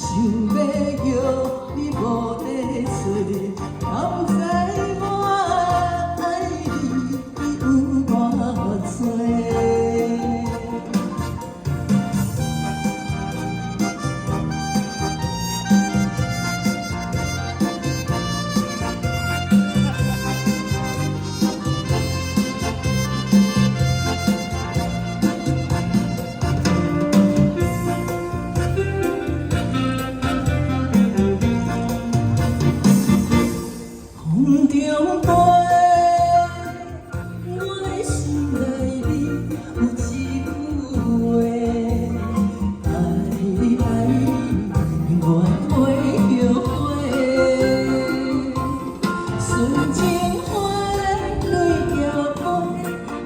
想欲叫你無得揣，敢知我愛你有偌濟？風中飛，我的心內面有一句話，愛你愛你，永遠袂後悔。純情花，淚也飛，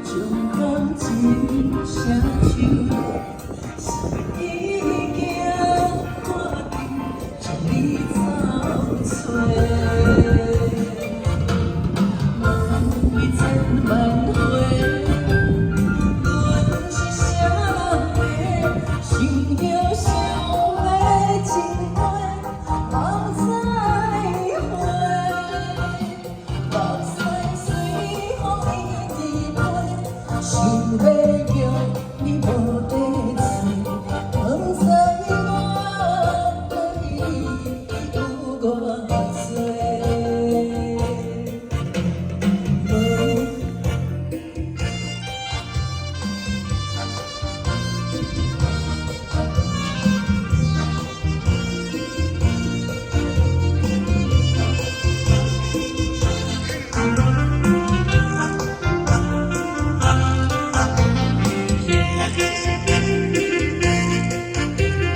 將感情寫手，心已經決定將你走揣。問千萬回，阮是啥人的？想著想欲情話，目屎花，目屎隨風一直飛，想欲叫你無得揣，敢知我愛你有偌濟？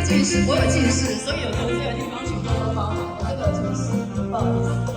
近視，我有近視，所以有得罪的地方，請多多包涵。我這個近視，不好意思。